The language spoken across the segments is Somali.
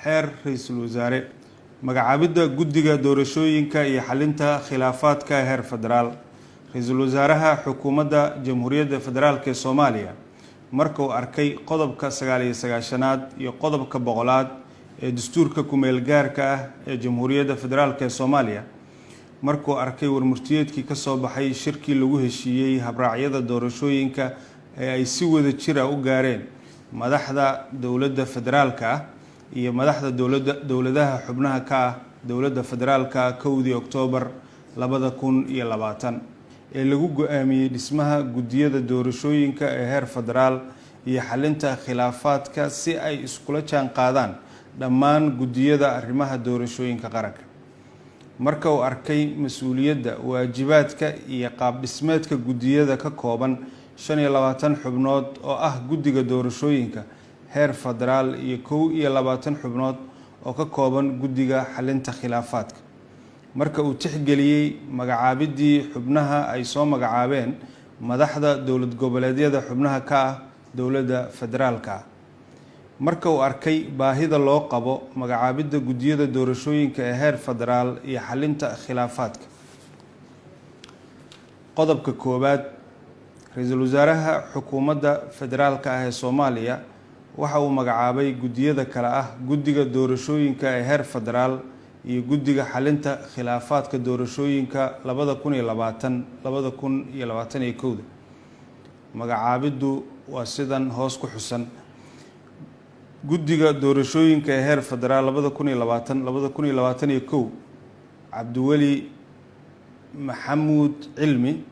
Xeer ra-iisul wasaare, magacaabidda guddiga doorashooyinka iyo xalinta khilaafaadka heer federaal. Ra-iisul wasaaraha Xukuumadda Jamhuuriyadda Federaalk ee Soomaaliya marka uu arkay qodobka 99aad iyo qodobka 100aad ee dastuurka kumeel gaarka ah ee Jamhuuriyadda Federaalk ee Soomaaliya, markuu arkay warmurtiyeedkii ka soo baxay shirkii lagu heshiiyey habraacyada doorashooyinka ee ay si wada jira u gaareen madaxda dowladda federaalka ah iyo madaxda dowladda dowladaha xubnaha ka ah dowladda federaalka 1dii Oktoobar 2020 ee lagu go-aamiyey dhismaha guddiyada doorashooyinka ee heer federaal iyo xalinta khilaafaadka si ay iskula jaan qaadaan dhammaan guddiyada arrimaha doorashooyinka qaranka, marka uu arkay mas-uuliyadda, waajibaadka iyo qaab dhismeedka guddiyada ka kooban 25 xubnood oo ah guddiga doorashooyinka heer federaal iyo 21 xubnood oo ka kooban guddiga xalinta khilaafaadka, marka uu tixgeliyey magacaabidii xubnaha ay soo magacaabeen madaxda dowlad goboleedyada xubnaha ka ah dowladda federaalka ah, marka uu arkay baahida loo qabo magacaabidda guddiyada doorashooyinka ee heer federaal iyo xalinta khilaafaadka. Qodobka koowaad, ra-iisul wasaaraha Xukuumadda Federaalka ah ee Soomaaliya waxa uu magacaabay guddiyada kale ah guddiga doorashooyinka ee heer federaal iyo guddiga xalinta khilaafaadka doorashooyinka 2020, 2021. Magacaabiddu waa sidan hoos ku xusan: guddiga doorashooyinka ee heer federaal 2020, 2021, Cabdiweli Maxamuud Cilmi,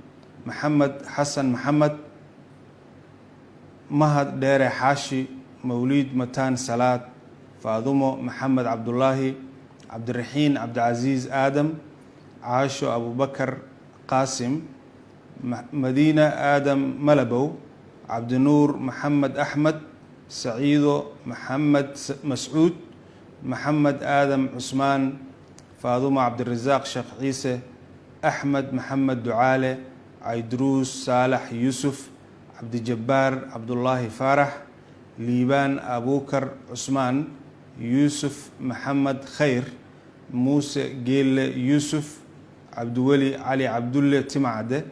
Maxamed Xasan Maxamed, Mahad Dheere Xaashi, Mawliid Mataan Salaad, Faadumo Maxamed Cabdulaahi, Cabdiraxiin Cabdicasiis Aadam, Caasho Abubakar Qaasim, Madiina Aadam Malabow, Cabdinuur Maxamed Axmed, Saciido Maxamed Mascuud, Maxamed Aadam Cusmaan, Faadumo Cabdirasaaq Sheekh Ciise, Axmed Maxamed Ducaale, Cayduruus Saalax Yuusuf, Cabdijabbaar Cabdulaahi Faarax, Liibaan Abuukar Cusmaan, Yuusuf Maxamed Khayr, Muuse Geelle Yuusuf, Cabdiweli Cali Cabdulle Timacade,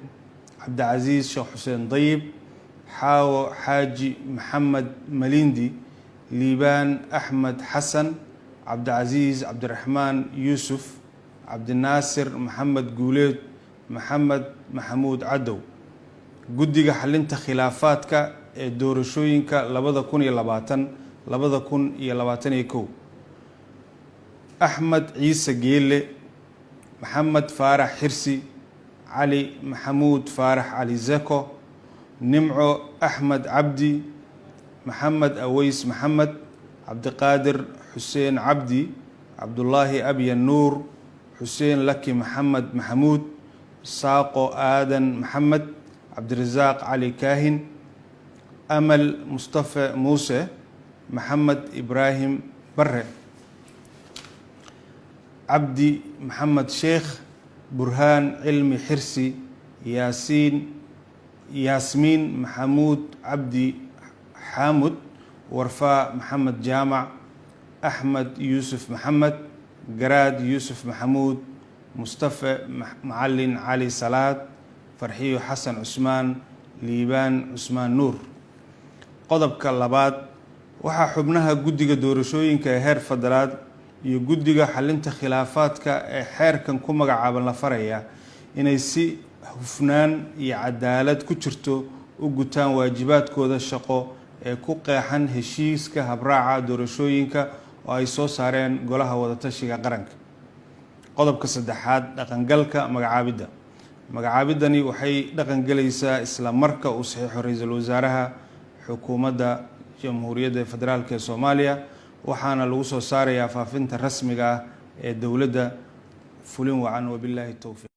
Cabdicasiis Sheekh Xuseen Dayib, Xaawo Xaaji Maxamed Malindi, Liibaan Axmed Xasan, Cabdicasiis Cabdiraxmaan Yuusuf, Cabdinaasir Maxamed Guuleed, Maxamed Maxamuud Cadow. Guddiga xalinta khilaafaadka ee doorashooyinka 2020, 2021, Axmed Ciise Geele, Maxamed Faarax Xirsi, Cali Maxamuud Faarax Cali Zeko, Nimco Axmed Cabdi, Maxamed Aweys Maxamed, Cabdiqaadir Xuseen Cabdi, Cabdulaahi Abyan Nuur, Xuseen Laki Maxamed Maxamuud, Saaqo Aadan Maxamed, Cabdirasaaq Cali Kaahin, Amal Mustafe Muuse, Maxamed Ibraahim Bare, Cabdi Maxamed Sheekh, Burhaan Cilmi Xirsi, Yaasiin Yaasmiin Maxamuud Cabdi Xaamud, Warfaa Maxamed Jaamac, Axmed Yuusuf Maxamed, Garaad Yuusuf Maxamuud, Mustafe Macalin Cali Salaad, Farxiyo Xasan Cusmaan, Liibaan Cusmaan Nuur. Qodobka labaad, waxaa xubnaha guddiga doorashooyinka ee heer federaal iyo guddiga xalinta khilaafaadka ee xeerkan ku magacaaban la farayaa inay si hufnaan iyo cadaalad ku jirto u gutaan waajibaadkooda shaqo ee ku qeexan heshiiska habraaca doorashooyinka oo ay soo saareen Golaha Wadatashiga Qaranka. Qodobka saddexaad, dhaqangalka magacaabidda. Magacaabidani waxay dhaqangelaysaa isla marka uu saxiixo ra-iisul wasaaraha Xukuumadda Jamhuuriyadda Federaalk ee Soomaaliya, waxaana lagu soo saarayaa faafinta rasmiga ah ee dowladda. Fulin wacan, wabilaahi towfiiq.